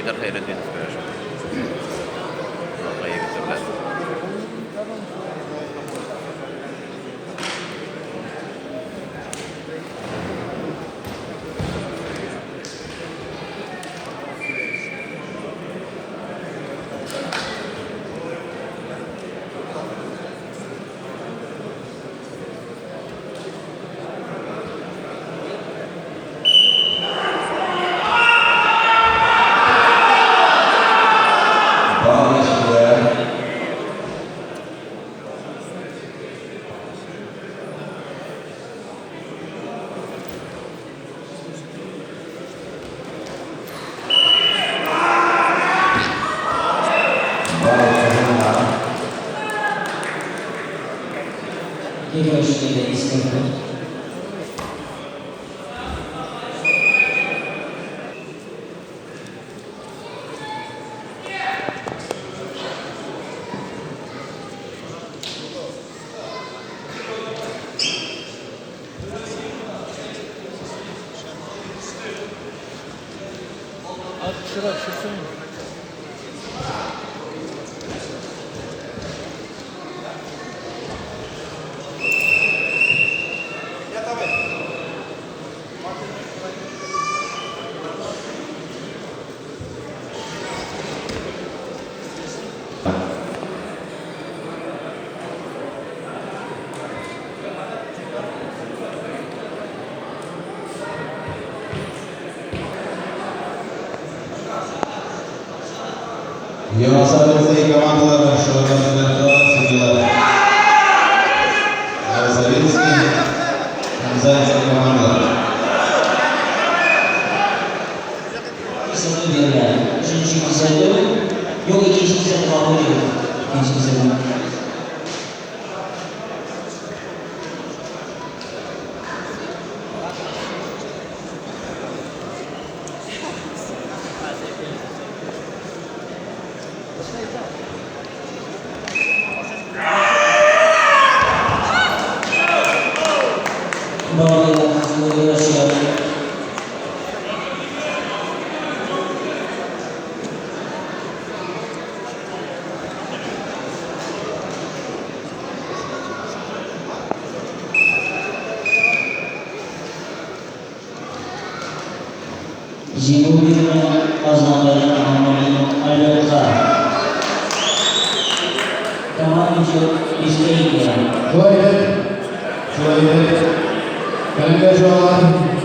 Айдар Хәйретдинов көрәшә. Алга егете белән. Новосавинские командалары шөгыльләнүләр судьялар. Новосавинский һәм Зайцев командалары. Кисәтү бирелә. Өченче кисәтү. Юк, икенче кисәтү кабул ителде. Икенче кисәтү. Җиңү бирүне Казанда Альбертка. Командующий Исмәилова. Шулай итеп, шулай итеп, каләмгә чыгалар.